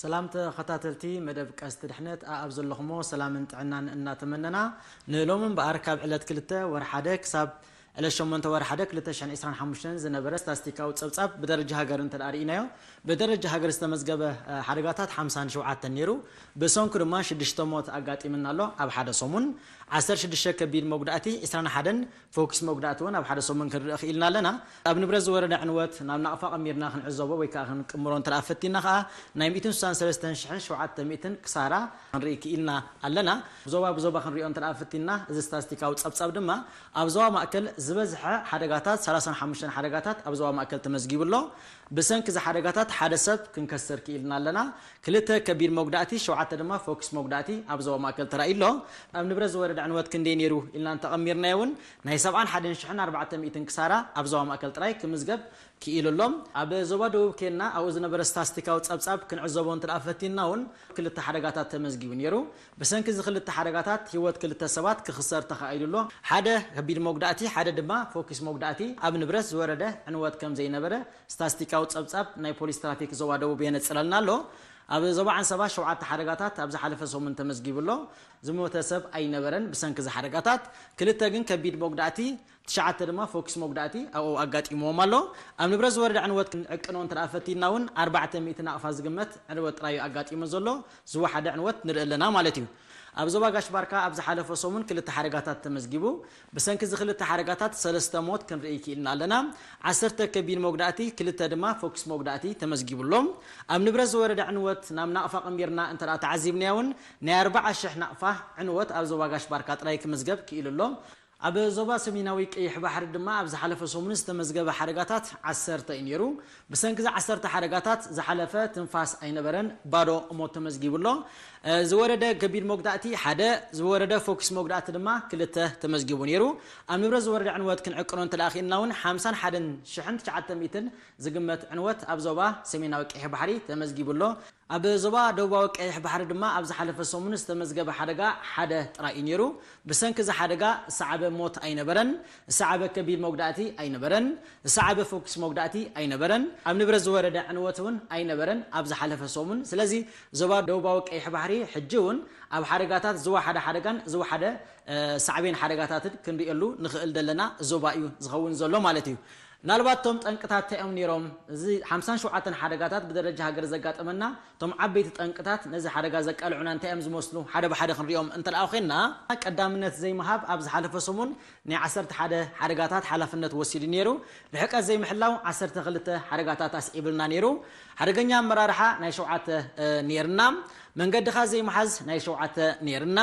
ሰላም ተኸታተልቲ መደብ ቀስት ድሕነት፣ ኣኣብ ዘለኹሞ ሰላምን ጥዕናን እናተመነና፣ ንሎሚ እምበኣር ካብ ዕለት ክልተ ወርሒ ሓደ ክሳብ ዕለት ሸሞንተ ወርሒ ሓደ ክልተ ሽሕን ዕስራን ሓሙሽተን ዝነበረ ስታስቲካዊ ጸብጻብ ብደረጃ ሃገር እንተ ደኣ ርኢናዮ፣ ብደረጃ ሃገር ዝተመዝገበ፣ እ፣ ሓደጋታት ሓምሳን ሸውዓተን ነይሩ። ብሰንኩ ድማ ሽዱሽተ ሞት ኣጋጢምና ኣሎ። ኣብ ሓደ ሰሙን ዓሰርተ ሽዱሽተ ከቢድ መጉዳእቲ፣ ዕስራን ሓደን ፎክስ መጉዳእቲ እውን ኣብ ሓደ ሰሙን ክንርኢ ክኢልና ኣለና። ኣብ ንብረት ዝወረደ ዕንወት ናብ ናቕፋ ቀሚርና ክንዕዘቦ ወይ ከዓ ክንቅምሮ እንተ ደኣ ፈቲና ከዓ፣ ናይ ሚእትን ስሳን ሰለስተን ሽሕን ሸውዓተ ሚእትን ክሳራ ክንርኢ ክኢልና ኣለና። ዞባ ብዞባ ክንሪኦ እንተ ደኣ ፈቲና፣ እዚ ስታስቲካዊ ጸብጻብ ድማ ኣብ ዞባ ማእከል ዝበዝሐ ሓደጋታት፣ ሰላሳን ሓሙሽተን ሓደጋታት ኣብ ዞባ ማእከል ተመዝጊቡ ኣሎ። ብሰንኪ እዚ ሓደጋታት ሓደ ሰብ ክንከስር ክኢልና ኣለና። ክልተ ከቢድ መጉዳእቲ፣ ሸውዓተ ድማ ፎክስ መጉዳእቲ ኣብ ዞባ ማእከል ተራእዩ ኣሎ። ኣብ ንብረት ዝወረደ ዕንወት ክንደይ ነይሩ ኢልና እንተቐሚርናዮ እውን፣ ናይ ሰብዓን ሓደን ሽሕን ኣርባዕተ ሚእትን ክሳራ ኣብ ዞባ ማእከል ጥራይ ክምዝገብ ክኢሉ ኣሎ። ኣብ ዞባ ደቡብ ኬንና ኣብኡ ዝነበረ ስታስቲካዊ ጸብጻብ ክንዕዘቦ እንተ ደኣ ፈቲንና እውን ክልተ ሓደጋታት ተመዝጊቡ ነይሩ። ብሰንኪ እዚ ክልተ ሓደጋታት ህይወት ክልተ ሰባት ክኽሰር ተኻኢሉ ኣሎ። ሓደ ከቢድ መጉዳእቲ፣ ሓደ ድማ ፎኪስ መጉዳእቲ ኣብ ንብረት ዝወረደ ዕንወት ከም ዘይነበረ ስታስቲካዊ ጸብጻብ ናይ ፖሊስ ትራፊክ ዞባ ደቡብ የነጽረልና ኣሎ። ኣብ ዞባ ዓንሰባ ሸውዓተ ሓደጋታት ኣብ ዝሓለፈ ሰሙን ተመዝጊቡ ኣሎ። ዝሞተ ሰብ ኣይነበረን። ብሰንኪ እዚ ሓደጋታት ክልተ ግን ከቢድ መጉዳእቲ፣ ትሽዓተ ድማ ፎኪስ መጉዳእቲ ኣብኡ ኣጋጢምዎም ኣሎ። ኣብ ንብረት ዝወረደ ዕንወት ክንዕቅኖ እንተ ደኣ ፈቲንና እውን ኣርባዕተ ሚእቲ ናቕፋ ዝግመት ዕንወት ጥራይ እዩ ኣጋጢሙ ዘሎ። ዝወሓደ ዕንወት ንርኢ ኣለና ማለት እዩ። ኣብ ዞባ ጋሽ ባርካ ኣብ ዝሓለፈ ሰሙን ክልተ ሓደጋታት ተመዝጊቡ። ብሰንኪ እዚ ክልተ ሓደጋታት ሰለስተ ሞት ክንርኢ ክኢልና ኣለና። ዓሰርተ ከቢድ መጉዳእቲ፣ ክልተ ድማ ፎኪስ መጉዳእቲ ተመዝጊቡ ኣሎ። ኣብ ንብረት ዝወረደ ዕንወት ናብ ናቕፋ ቀሚርና እንተ ደኣ ተዓዚብናዮ እውን ናይ ኣርብዓ ሽሕ ናቕፋ ዕንወት ኣብ ዞባ ጋሽ ባርካ ጥራይ ክምዝገብ ክኢሉ ኣሎ። ኣብ ዞባ ሰሜናዊ ቀይሕ ባሕሪ ድማ ኣብ ዝሓለፈ ሰሙን ዝተመዝገበ ሓደጋታት ዓሰርተ እዩ ነይሩ። ብሰንኪ እዚ ዓሰርተ ሓደጋታት ዝሓለፈ ትንፋስ ኣይነበረን፣ ባዶ ሞት ተመዝጊቡ ኣሎ። እ፣ ዝወረደ ከቢድ መጉዳእቲ ሓደ፣ ዝወረደ ፎኪስ መጉዳእቲ ድማ ክልተ ተመዝጊቡ ነይሩ። ኣብ ንብረት ዝወረደ ዕንወት ክንዕቅኖ እንተ ደኣ ኽኢልና እውን ሓምሳን ሓደን ሽሕን ትሽዓተ ሚእትን ዝግመት ዕንወት ኣብ ዞባ ሰሜናዊ ቀይሕ ባሕሪ ተመዝጊቡ ኣሎ። ኣብ ዞባ ደቡባዊ ቀይሕ ባሕሪ ድማ ኣብ ዝሓለፈ ሰሙን ዝተመዝገበ ሓደጋ ሓደ ጥራይ እዩ ነይሩ። ብሰንኪ እዚ ሓደጋ ዝሰዓበ ሞት ኣይነበረን፣ ዝሰዓበ ከቢድ መጉዳእቲ ኣይነበረን፣ ዝሰዓበ ፎኪስ መጉዳእቲ ኣይነበረን፣ ኣብ ንብረት ዝወረደ ዕንወት እውን ኣይነበረን ኣብ ዝሓለፈ ሰሙን። ስለዚ ዞባ ደቡባዊ ቀይሕ ባሕሪ ሕጂ እውን ኣብ ሓደጋታት ዝወሓደ ሓደጋን ዝወሓደ፣ እ፣ ሳዕቤን ሓደጋታትን ክንርእየሉ ንኽእል ዘለና ዞባ እዩ ዝኸውን ዘሎ ማለት እዩ። ምናልባት እቶም ጠንቅታት እንታይ እዮም ነይሮም? እዚ ሓምሳን ሸውዓተን ሓደጋታት ብደረጃ ሃገር ዘጋጠመና፣ እቶም ዓበይቲ ጠንቅታት ነዚ ሓደጋ ዘቃልዑና እንታይ እዮም ዝመስሉ? ሓደ ብሓደ ክንሪኦም እንተ ደኣ ኮይንና፣ ቀዳምነት ዘይምሃብ ኣብ ዝሓለፈ ሰሙን ናይ ዓሰርተ ሓደ ሓደጋታት ሓላፍነት ወሲዱ ነይሩ። ርሕቀት ዘይምሕላው ዓሰርተ ክልተ ሓደጋታት ኣስዒብልና ነይሩ። ሓደገኛ ኣመራርሓ ናይ ሸውዓተ፣ እ፣ ነይርና። መንገድኻ ዘይምሓዝ ናይ ሸውዓተ ነይርና።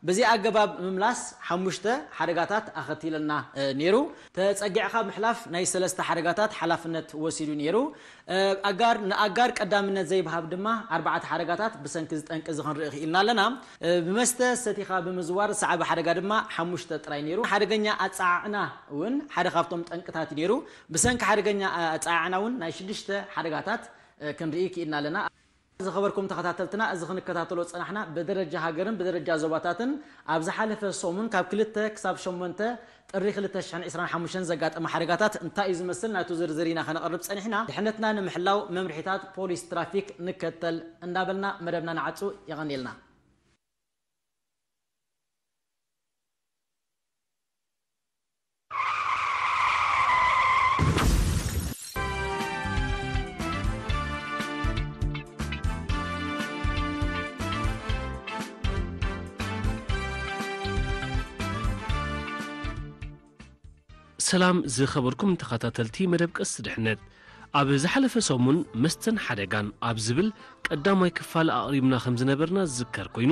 ብዚ ኣገባብ ምምላስ ሓሙሽተ ሓደጋታት ኣኸቲልና፣ እ፣ ነይሩ። ተጸጊዕካ ምሕላፍ ናይ ሰለስተ ሓደጋታት ሓላፍነት ወሲዱ ነይሩ። እ፣ ኣጋር፣ ንኣጋር ቀዳምነት ዘይብሃብ ድማ ኣርባዕተ ሓደጋታት ብሰንኪ እዚ ጠንቂ እዚ ክንርኢ ክኢልና ኣለና። እ፣ ብመስተ ሰቲኻ ብምዝዋር ዝሰዓበ ሓደጋ ድማ ሓሙሽተ ጥራይ ነይሩ። ሓደገኛ ኣጸዓዕና እውን ሓደ ካብቶም ጠንቅታት እዩ ነይሩ። ብሰንኪ ሓደገኛ ኣጸዓዕና እውን ናይ ሽዱሽተ ሓደጋታት፣ እ፣ ክንርኢ ክኢልና ኣለና። ዝኸበርኩም ተኸታተልትና፣ እዚ ክንከታተሎ ዝጸናሕና ብደረጃ ሃገርን ብደረጃ ዞባታትን ኣብ ዝሓለፈ ሰሙን ካብ ክልተ ክሳብ ሸሞንተ ጥሪ ክልተ ሽሕን ዕስራን ሓሙሽተን ዘጋጠመ ሓደጋታት እንታይ እዩ ዝመስል፣ ናቱ ዝርዝር ኢና ከነቕርብ ጸኒሕና። ድሕነትና ንምሕላው መምርሒታት ፖሊስ ትራፊክ ንከተል እንዳበልና መደብና ንዓጹ። የቐንየልና። ሰላም ዝኸበርኩም ተኸታተልቲ መደብ ቀስት ድሕነት፣ ኣብ ዝሓለፈ ሰሙን መስተን ሓደጋን ኣብ ዝብል ቀዳማይ ክፋል ኣቕሪብና ከም ዝነበርና ዝዝከር ኮይኑ፣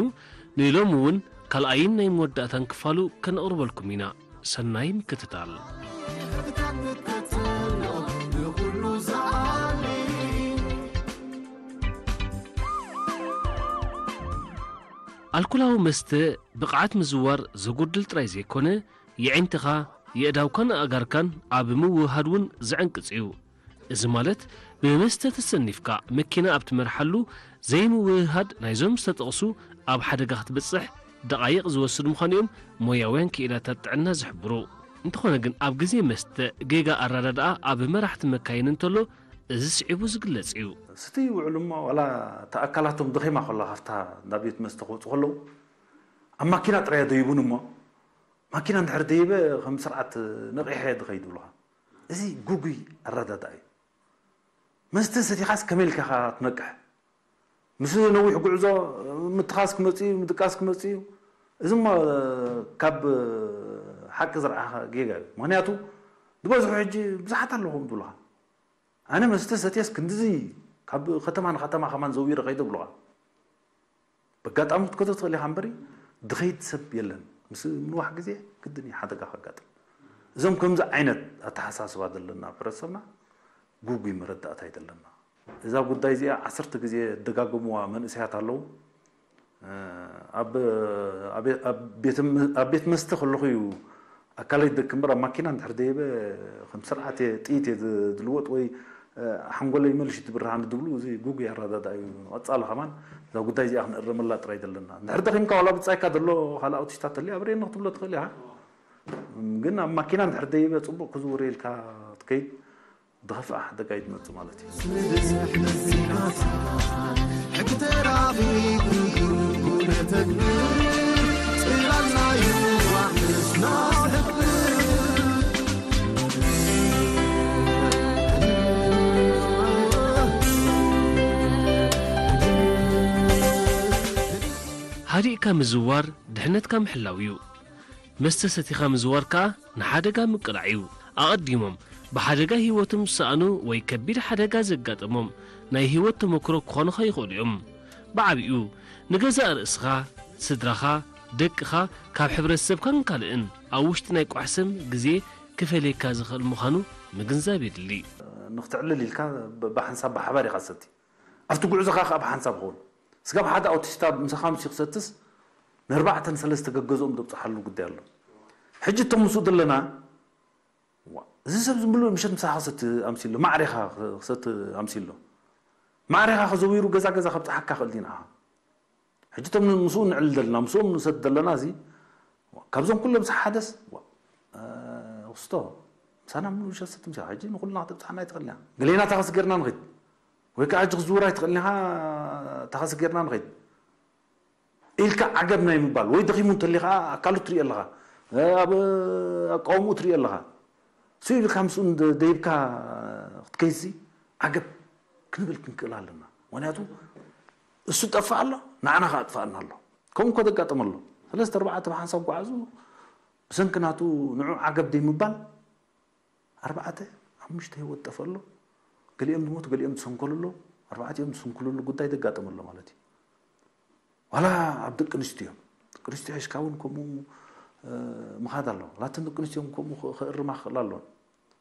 ንሎሚ እውን ካልኣይን ናይ መወዳእታን ክፋሉ ከነቕርበልኩም ኢና። ሰናይ ምክትታል። ኣልኮላዊ መስተ ብቕዓት ምዝዋር ዘጉድል ጥራይ ዘይኮነ፣ የዒንትኻ፣ የእዳውካን ኣእጋርካን ኣብ ምውህሃድ እውን ዝዕንቅጽ እዩ። እዚ ማለት፣ ብመስተ ተሰኒፍካ መኪና ኣብ ትመርሓሉ፣ ዘይምውህሃድ ናይዞም ዝተጠቕሱ ኣብ ሓደጋ ክትበጽሕ ደቓይቕ ዝወስድ ምዃኑ እዮም ሞያውያን ክኢላታት ጥዕና ዝሕብሩ። እንተኾነ ግን፣ ኣብ ግዜ መስተ ጌጋ ኣረዳድኣ ኣብ መራሕቲ መካይን እንተሎ እዚ ስዒቡ ዝግለጽ እዩ። ስቲ ይውዕሉ እሞ ዋላ እታ ኣካላቶም ደኺማ ከላ ካብታ ናብ ቤት መስተ ክወፁ ከለዉ ኣብ ማኪና ጥራይ ደይቡን እሞ ማኪና እንድሕር ደይበ ከም ስርዓት ነቒሐ ድኸይድ ብሉኻ። እዚ ጉጉይ ኣረዳድኣ እዩ። መስተ ሰቲኻስ ከመይ ኢልካ ኢኻ ትነቅሕ? ምስ ነዊሕ ጉዕዞ ምትኻስ ክመጽእ እዩ፣ ምድቃስ ክመጽእ እዩ። እዚ እሞ ካብ ሓቂ ዝረኣኻ ጌጋ እዩ። ምኽንያቱ ዝበዝሑ ሕጂ ብዙሓት ኣለኹም ትብሉኻ። ኣነ መስተ ሰትየስ ክንድዚ ካብ ከተማ ንከተማ ከማን ዘዊረ ከይደ ብሉኻ። በጋጣሚ ክትከቶ ትኽእል ኢኻ እምበሪ ድኸይድ ሰብ የለን። ምስ ምንዋሕ ግዜ ግድን እዩ ሓደጋ ከጋጥም። እዞም ከምዚ ዓይነት ኣተሓሳስባ ዘለና ኣብ ሕብረተሰብና ጉጉይ መረዳእታ ይደለና። እዛ ጉዳይ እዚኣ ዓሰርተ ግዜ ደጋገምዋ መንእሰያት ኣለዉ። ኣብ ኣብ ቤት መስተ ከለኹ እዩ ኣካለይ ደክ እምበር ኣብ ማኪና እንድሕር ደይበ ከም ስርዓት እየ ጥይት እየ ዝልወጥ ወይ ሓንጎለይ መልሽ ትብርሃኒ ድብሉ እዚ ጉጉይ ኣረዳድኣ እዩ። ንቐጻሊ ከማን እዛ ጉዳይ እዚኣ ክንእረመላ ጥራይ ዘለና። እንድሕር ደኺምካ ዋላ ብጻይካ ዘሎ ካልእ ኣውቲስታ ተልዩ ኣብሬኒ ክትብሎ ትኽእል ኢኻ። ግን ኣብ ማኪና እንድሕር ደይበ ጽቡቕ ክዝውር ኢልካ ክትከይድ ዝኸፍኣ ሓደጋ እዩ ዝመጽእ ማለት እዩ። ሃዲእካ ምዝዋር ድሕነትካ ምሕላው እዩ። መስተ ሰቲኻ ምዝዋር ከኣ ንሓደጋ ምቅላዕ እዩ። ኣቐዲሞም ብሓደጋ ህይወቶም ዝሰኣኑ ወይ ከቢድ ሓደጋ ዘጋጠሞም ናይ ህይወት ተመክሮ ክኾኑኻ ይኽእሉ እዮም። ብዓቢኡ ንገዛእ ርእስኻ፣ ስድራኻ፣ ደቅኻ፣ ካብ ሕብረተሰብካን ካልእን ኣብ ውሽጢ ናይ ቋሕሰም ግዜ ክፈልየካ ዝኽእል ምዃኑ ምግንዛብ የድሊ። ንክትዕልል ኢልካ ብሓንሳብ ብሓባር ኢኻ ትሰቲ ኣብቲ ጉዕዞኻ ከዓ ብሓንሳብ ኸውን ስጋብ ሓደ ኣውቲስታ ምሳኻ ምስ ክሰትስ ንኣርባዕተን ሰለስተ ገገዝኦም ዘብፅሓሉ ጉዳይ ኣሎ። ሕጂ እቶም ምስኡ ዘለና እዚ ሰብ ዝም ብሎ ምሸት ምሳኻ ክሰቲ ኣምሲሎ ማዕሬኻ ክሰቲ ኣምሲሎ ማዕሬኻ ከዘዊሩ ገዛ ገዛ ከብፅሓካ ክእል ድዩ ንዓኻ? ሕጂ እቶም ምስኡ ንዕል ዘለና ምስኦም ንሰቲ ዘለና እዚ ካብዞም ኩሎም ምስ ሓደስ ክስቶ ምሳና ምሉእ ምሸት ሰቲ ምሳኻ ሕጂ ንኩልና ክተብፅሓና ኣይትኽእልን እያ። ገሌና ታኸሲ ጌርና ንኺድ ወይ ከዓ ሕጂ ክዝውር ኣይትኽእልን ኢኻ ታኸሲ ጌርና ንኺድ ኢልካ ዓገብ ናይ ምባል ወይ ደኺሙ እንተሊ ከዓ ኣካሉ ትሪኦ ኣለኻ ኣብ ኣቃውምኡ ትሪኦ ኣለኻ ስኡ ኢልካ ምስኡ ደይብካ ክትከይድሲ ዓገብ ክንብል ክንክእል ኣለና። ምክንያቱ እሱ ጠፍእ ኣሎ ንዓና ከዓ ኣጥፍኣና ኣሎ። ከምኡ እኮ ዘጋጠመ ኣሎ። ሰለስተ ኣርባዕተ ብሓንሳብ ጓዓዙ ብሰንኪ ናቱ ንዑ ዓገብ ደይ ምባል ኣርባዕተ ሓሙሽተ ህይወት ጠፍእ ኣሎ። ገሊኦም ዝሞቱ ገሊኦም ዝሰንከሉ ኣሎ። ኣርባዕቲኦም ዝስንክሉሉ ጉዳይ ዘጋጠመ ኣሎ ማለት እዩ። ዋላ ኣብ ደቂ ኣንስትዮ ደቂ ኣንስትዮ ሒዝካ እውን ከምኡ ምኻድ ኣለዎ። ላተን ደቂ ኣንስትዮ ከምኡ ክእርማ ክኽእል ኣለዎ።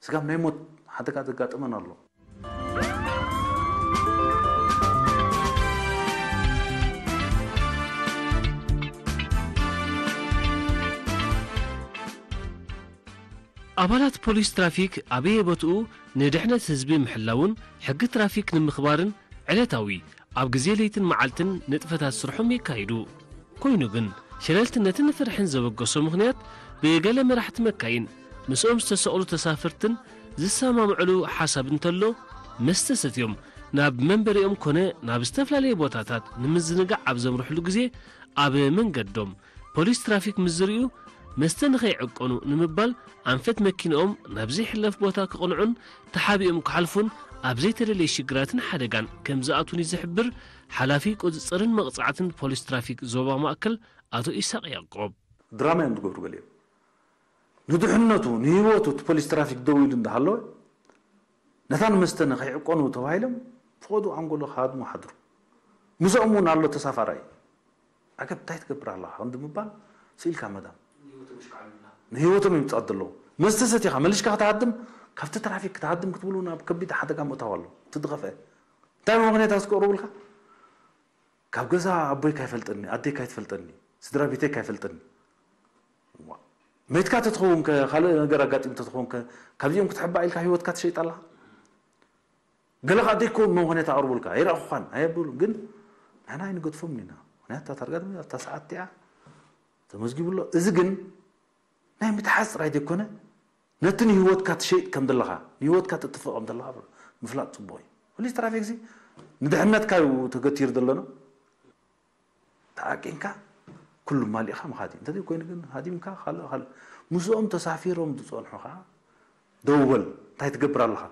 ስጋብ ናይ ሞት ሓደጋ ዘጋጥመን ኣሎ። ኣባላት ፖሊስ ትራፊክ ኣበየ ቦትኡ ንድሕነት ህዝቢ ምሕላውን ሕጊ ትራፊክ ንምኽባርን ዕለታዊ ኣብ ግዜ ለይትን መዓልትን ንጥፈታት ስርሖም የካይዱ። ኮይኑ ግን ሸለልትነትን ፍርሕን ዘበገሶ ምኽንያት ብገለ መራሕቲ መካይን ምስኦም ዝተሰቕሉ ተሳፈርትን ዝሰማምዕሉ ሓሳብ እንተሎ መስተ ሰትዮም ናብ መንበሪኦም ኮነ ናብ ዝተፈላለየ ቦታታት ንምዝንጋዕ ኣብ ዘምርሕሉ ግዜ ኣብ መንገዶም ፖሊስ ትራፊክ ምስ ዝርእዩ መስተ ንኸይዕቀኑ ንምባል ኣንፈት መኪንኦም ናብ ዘይሕለፍ ቦታ ክቕንዑን ተሓቢኦም ክሓልፉን ኣብ ዘይተደለየ ሽግራትን ሓደጋን ከም ዝኣትዉን እዩ ዝሕብር ሓላፊ ቁፅፅርን መቕፃዕትን ፖሊስ ትራፊክ ዞባ ማእከል ኣቶ ኢሳቕ ያዕቆብ። ድራማ እዮም ዝገብሩ ገሊኦም። ንድሕነቱ ንህይወቱ እቲ ፖሊስ ትራፊክ ደው ኢሉ እንዳሃለወ ነታ ንመስተ ንኸይዕቀኑ ተባሂሎም ፍቐዱ ኣንጎሎ ክሃድሙ ሓድሩ። ምስኦም እውን ኣሎ ተሳፋራይ። ዓገብ እንታይ ትገብር ኣለኻ ክንዲ ምባል ስኢልካ መዳም ንህይወቶም ይብፅቐት ዘለዉ መስተ ሰቲኻ መሊሽካ ክትሃድም ካብቲ ትራፊክ ክትሃድም ክትብሉ ናብ ከቢድ ሓደጋ ምእታው ኣሎ እቲ ዝኸፍአ እንታይ ምክንያት ኣስቀርቡልካ ካብ ገዛ ኣቦይ ካይፈልጠኒ ኣደይ ካይትፈልጠኒ ስድራ ቤተይ ካይፈልጠኒ መይትካ ተትኸውን ካልእ ነገር ኣጋጢሙ ተትኸውን ካብዚኦም ክትሕባእ ኢልካ ህይወትካ ትሸይጥ ኣለኻ ገለ ከዓ ደይኮም መምኸንያት ኣቕርቡልካ ኣይረኣኹኻን ኣየብሉ ግን ንሕና ኣይንገድፎም ኢና ምክንያት እታ ታርጋ ድማ ኣብታ ሰዓት እቲኣ ተመዝጊቡ ኣሎ እዚ ግን ናይ ምትሓዝ ጥራይ ዘይኮነ ነቲ ንህይወትካ ትሸይጥ ከም ዘለኻ ንህይወትካ ተጥፍእ ከም ዘለኻ ምፍላጥ ጽቡቕ እዩ። ፖሊስ ትራፊክ ሲ ንድሕነትካ እዩ ተገቲሩ ዘሎ። ተዓቂንካ ኩሉ ማሊእካ ምኻድ እዩ። እንተዘይ ኮይኑ ግን ሃዲምካ ካልእ ካልእ። ምስኦም ተሳፊሮም ዝጸንሑ ከዓ ደው በል፣ እንታይ ትገብር ኣለኻ?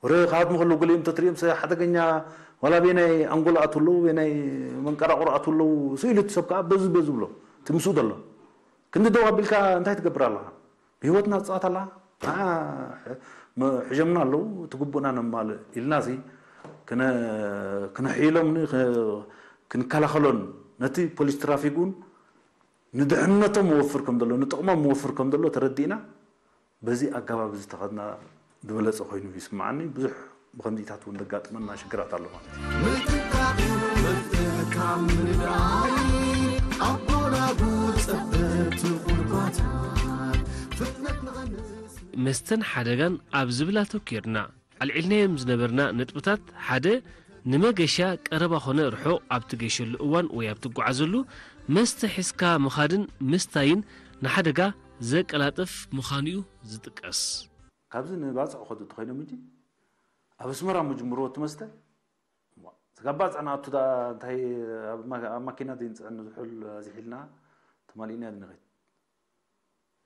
ወረ ካብኣቶም ከለዉ ገሊኦም እንተትሪኦም ሰብ ሓደገኛ ዋላ ቤናይ ኣንጎሎ ኣትዉ ኣለዉ፣ ቤናይ መንቀራቕሮ ኣትዉ ኣለዉ፣ ስኢሉ እቲ ሰብ ከዓ በዚ በዚ ብሎ፣ እቲ ምስኡ ዘሎ። ክንዲ ደው ኣቢልካ እንታይ ትገብር ኣለኻ? ብህይወትና ትጻወት ኣለኻ? ንዓ ሕ-፣ መ-፣ ሕጀምና ኣለዉ፣ እቲ ግቡእና ነማልእ ኢልና ሲ ክነ-፣ ክነሕይሎም ን-፣ ክ-፣ ክንከላኸሎን ነቲ ፖሊስ ትራፊክ እውን ንድሕነቶም መወፍር ከም ዘሎ፣ ንጥቕሞም መወፍር ከም ዘሎ ተረዲእና በዚ ኣገባብ እዚ ተኸድና ዝበለጸ ኮይኑ ይስምዓኒ። ብዙሕ ብኸምዚታት እውን ዘጋጥመና ሽግራት ኣሎ ማለት እዩ። ምጥንቃቕ እዩ መፍትሒ ካብ ምንዳይ ኣቦናጉ ጸበብቲ ጉድጓታት ፍጥነት ንቐንስ። መስተን ሓደጋን ኣብ ዝብል ኣተኲርና ኣልዒልናዮም ዝነበርና ነጥብታት ሓደ ንመገሻ ቀረባ ኾነ ርሑቕ ኣብ ትገሸሉ እዋን ወይ ኣብ ትጓዓዘሉ መስተ ሒዝካ ምኻድን ምስታይን ንሓደጋ ዘቀላጥፍ ምዃኑ'ዩ ዝጥቀስ። ካብዚ ንባጽዕ ከዱ እንተኾይኖም እንጂ ኣብ ኣስመራ ምጅምርዎ እቲ መስተ ስጋብ ባጽዕ ንኣቱ እንታይ ኣብ ማ-፣ ኣብ ማኪና ዘይንጽዕን ዝሑል ኣዚሒልና ተማሊእና ንኸይድ።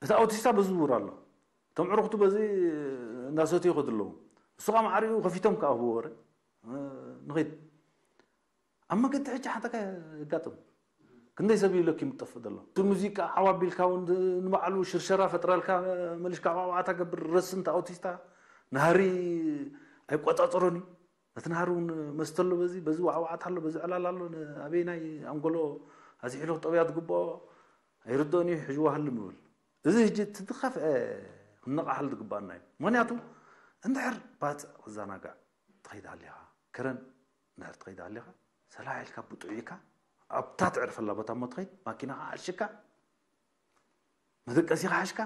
እቲ ኣውቲስታ በዚ ዝውር ኣሎ። እቶም ዕሩኽቱ በዚ እንዳሰትዩ ይኸዱ ኣለዉ። እሱ ኸዓ ማዕሪኡ ከፊቶም ከኣ ህቦ ወረ ንኸይድ። ኣብ መገዲ ሕጂ ሓደጋ የጋጥም። ክንደይ ሰብ እዩ ለኪሙ ዝጠፍእ ዘሎ። እቲ ሙዚቃ ዓው ኣቢልካ እውን ንባዕሉ ሽርሸራ ፈጥረልካ፣ መሊሽካ ዋዕዋዕታ ገብር ረስን እቲ ኣውቲስታ ናህሪ ኣይቆጻጸሮን እዩ። ነቲ ናህሪ እውን መስተ ኣሎ በዚ፣ በዚ ዋዕዋዕታ ኣሎ፣ በዚ ዕላል ኣሎ፣ ኣበየናይ ኣንጎሎ ኣዚሒሉ ክጠውያ ዝግብኦ ኣይርድኦን እዩ፣ ሕጂ ዋህልም ይብል። እዚ ሕጂ እቲ ዝኸፍአ ክንነቓሓሉ ዝግባኣና እዩ። ምኽንያቱ እንድሕር ባጽዕ ክዘናጋዕ ትኸይድ ሃሊኻ፣ ከረን እንድሕር ትኸይድ ሃሊኻ፣ ሰላሕ ኢልካ ብጥዑይካ ኣብታ ትዕርፈላ ቦታ እሞ ትኸይድ፣ ማኪናኻ ዓሽካ፣ መደቀሲኻ ሓሽካ፣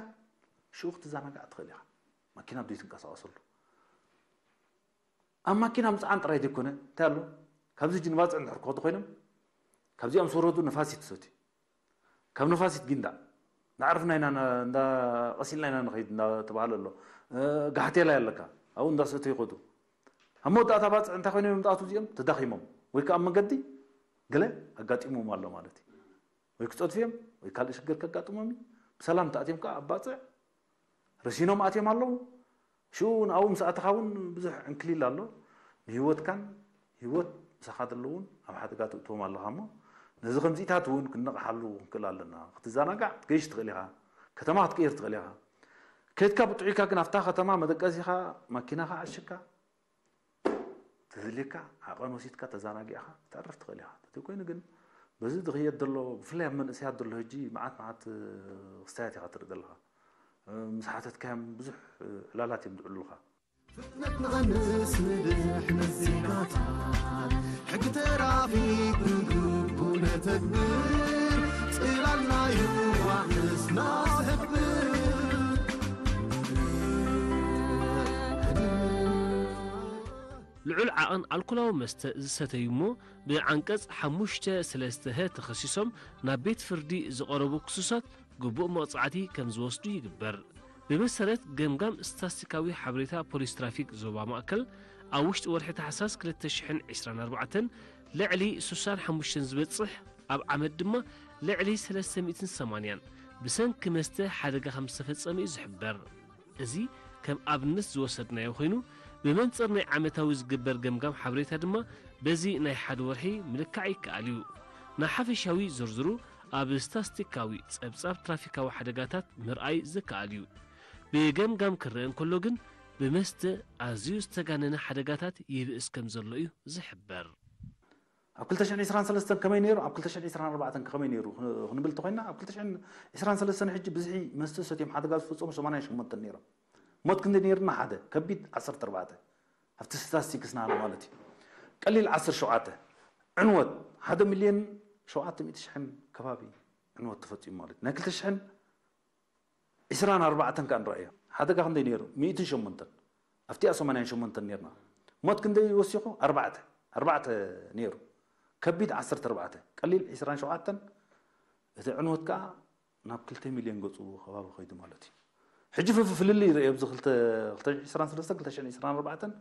ሽዑ ክትዘናጋዕ ትኽእል ኢኻ። ማኪና ኣብ ዘይትንቀሳቐሰሉ። ኣብ ማኪና ምጽዓን ጥራይ ዘይኮነ፣ እንታይ ኣሎ? ካብዚ ሕጂ ንባጽዕ እንድሕር ክኸዱ ኮይኖም፣ ካብዚኦም ዝወረዱ ነፋሲት ትሰትዩ። ካብ ነፋሲት ጊንዳዕ፣ ንዓርፍና ኢና፣ እንዳ ቀሲልና ኢና ንኸይድ እንዳተባሃለ ኣሎ። እ፣ ጋሕቴላይ ኣለካ፣ ኣብኡ እንዳሰተዩ ይኸዱ። ኣብ መወዳእታ ባጽዕ እንታይ ኮይኖም እዮም ዝኣትዉ እዚኦም? ተዳኺሞም። ወይ ከኣ ኣብ መገዲ ገለ ኣጋጢምዎም ኣሎ ማለት እዩ። ወይ ክጸድፉ እዮም፣ ወይ ካልእ ሽግር ከጋጥሞም እዩ። ብሰላም ተኣትዮም ከኣ ኣብ ባጽዕ ረሲኖም ኣትዮም ኣለዉ። ሽኡ ንኣኡ ምስ ኣተኻ እውን ብዙሕ ዕንክሊል ኣሎ። ንህይወትካን ህይወት ምሳኻ ዘለዉን ኣብ ሓደጋ ትእትዎም ኣለኻ እሞ፣ ነዚ ከምዚታት እውን ክንነቕሓሉ ክንክእል ኣለና። ክትዘናጋዕ ክትገይሽ ትኽእል ኢኻ። ከተማ ክትቅይር ትኽእል ኢኻ። ከድካ ብጥዑይካ ግን ኣብታ ከተማ መደቀሲኻ፣ ማኪናኻ ዓሽካ፣ ተዘልየካ ዓቐን ወሲድካ ተዘናጊዕካ ክተዕርፍ ትኽእል ኢኻ። እንተዘይኮይኑ ግን በዚ ዝኽየድ ዘሎ፣ ብፍላይ ኣብ መንእሰያት ዘሎ ሕጂ መዓት መዓት ክስታያት ኢኻ ትርኢ ዘለኻ። ምስ ሓተትካዮም ብዙሕ ዕላላት እዮም ዝዕሉኻ። ፍጥነት ንቐንስ ንድሕነት ዜጋታት፣ ሕጊ ትራፊክ ብግቡእ ነተግብር፣ ጽላልናዩ ዋሕስና ዘሕብር። ልዑል ዓቐን ኣልኮላዊ መስተ ዝሰተዩ እሞ ብዓንቀጽ ሓሙሽተ ሰለስተ ሀ ተኸሲሶም ናብ ቤት ፍርዲ ዝቐረቡ ክሱሳት ግቡእ መቕጻዕቲ ከም ዝወስዱ ይግበር። ብመሰረት ገምጋም ስታስቲካዊ ሓበሬታ ፖሊስ ትራፊክ ዞባ ማእከል፣ ኣብ ውሽጢ ወርሒ ታሕሳስ ክልተ ሽሕን ዕስራን ኣርባዕተን ልዕሊ ስሳን ሓሙሽተን ዝበጽሕ፣ ኣብ ዓመት ድማ ልዕሊ ሰለስተ ሚእትን ሰማንያን ብሰንኪ መስተ ሓደጋ ከም ዝተፈጸመ እዩ ዝሕበር። እዚ ከም ኣብነት ዝወሰድናዮ ኮይኑ፣ ብመንጽር ናይ ዓመታዊ ዝግበር ገምጋም ሓበሬታ ድማ በዚ ናይ ሓደ ወርሒ ምልካዕ ይከኣል እዩ። ንሓፈሻዊ ዝርዝሩ ኣብ ስታስቲካዊ ጸብጻብ ትራፊካዊ ሓደጋታት ምርኣይ ዝከኣል እዩ። ብገምጋም ክረአ እንከሎ ግን፣ ብመስተ ኣዝዩ ዝተጋነነ ሓደጋታት ይብእስ ከም ዘሎ እዩ ዝሕበር። ኣብ ክልተ ሽሕን ዕስራን ሰለስተን ከመይ ነይሩ፣ ኣብ ክልተ ሽሕን ዕስራን ኣርባዕተን ከመይ ነይሩ ክን-፣ ክንብል እንተኾይንና፣ ኣብ ክልተ ሽሕን ዕስራን ሰለስተን ሕጂ ብዝሒ መስተ ሰትዮም ሓደጋ ዝፈጸሙ ሰማንያን ሸሞንተን ነይሮም። ሞት ክንደይ ነይርና? ሓደ፣ ከቢድ ዓሰርተ ኣርባዕተ። ኣብቲ ስታስቲክስና ኣሎ ማለት እዩ። ቀሊል ዓሰርተ ሸውዓተ። ዕንወት፣ ሓደ ሚልዮን ሸውዓተ ሚእቲ ሽሕን ከባቢ ዕንወት ተፈጺሙ ማለት እዩ። ናይ ክልተ ሽሕን ዕስራን ኣርባዕተን ከኣ ንረኣዮ። ሓደጋ ክንደይ ነይሩ? ሚእትን ሸሞንተን። ኣብቲኣ ሰማንያን ሸሞንተን ነይርና። ሞት ክንደይ ወሲኹ? ኣርባዕተ። ኣርባዕተ ነይሩ። ከቢድ ዓሰርተ ኣርባዕተ፣ ቀሊል ዕስራን ሸውዓተን፣ እቲ ዕንወት ከኣ ናብ ክልተ ሚልዮን ገጹ ከባቢ ከይዱ ማለት እዩ። ሕጂ ፍፍ-፣ ፍልልይ ይርእ ኣብዚ ክልተ፣ ክልተ ሽሕን ዕስራን ሰለስተን፣ ክልተ ሽሕን ዕስራን ኣርባዕተን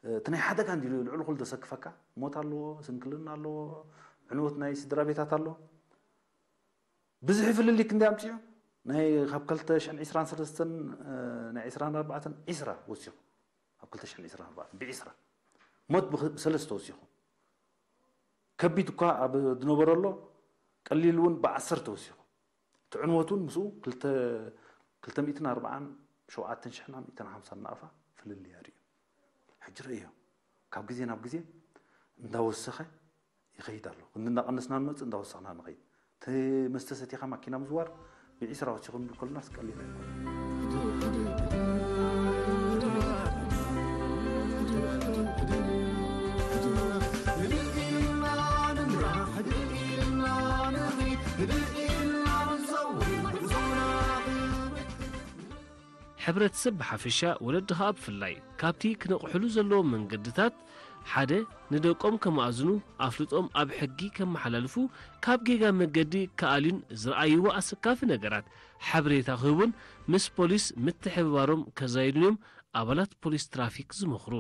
እቲ ናይ ሓደጋ እንዲ ልዕሉ ኩሉ ዘሰክፈካ ሞት ኣለዎ፣ ስንክልና ኣለዎ፣ ዕንወት ናይ ስድራ ቤታት ኣሎ። ብዝሒ ፍልልይ ክንደይ ኣምፅኡ? ናይ ካብ ክልተ ሽሕን ዕስራን ሰለስተን፣ እ፣ ናይ ዕስራን ኣርባዕተን ዒስራ ወሲኹ። ኣብ ክልተ ሽሕን ዕስራን ኣርባዕተን ብዒስራ ሞት ብክ-፣ ብሰለስተ ወሲኹ። ከቢድ እኳ ኣብ ዝነበረሎ ቀሊል እውን ብዓሰርተ ወሲኹ። እቲ ዕንወት እውን ምስኡ ክልተ፣ ክልተ ሚእትን ኣርባዓን ሸውዓተን ሽሕና ሚእትን ሓምሳን ናቕፋ ፍልልይ ኣርእዩ። ሕጂ ርእዮ፣ ካብ ግዜ ናብ ግዜ እንዳወሰኸ ይኸይድ ኣሎ። ክንዲ እንዳቐነስና ንመጽእ፣ እንዳወሰኽና ንኸይድ። እቲ መስተ ሰቲኻ ማኪና ምዝዋር ብዒስራ ወሲኹ እንብል ከለናስ ቀሊል ኣይኮነን። ሕብረተሰብ ብሓፈሻ ወለዲ ኸኣ ብፍላይ ካብቲ ክነቕሕሉ ዘለዎም መንገድታት ሓደ ንደቆም ከማእዝኑ ኣፍልጦም ኣብ ሕጊ ከመሓላልፉ ካብ ጌጋ መገዲ ክኣልዩን ዝረኣይዎ ኣሰካፊ ነገራት ሓበሬታ ክህቡን ምስ ፖሊስ ምትሕብባሮም ከዛይዱን እዮም ኣባላት ፖሊስ ትራፊክ ዝመኽሩ።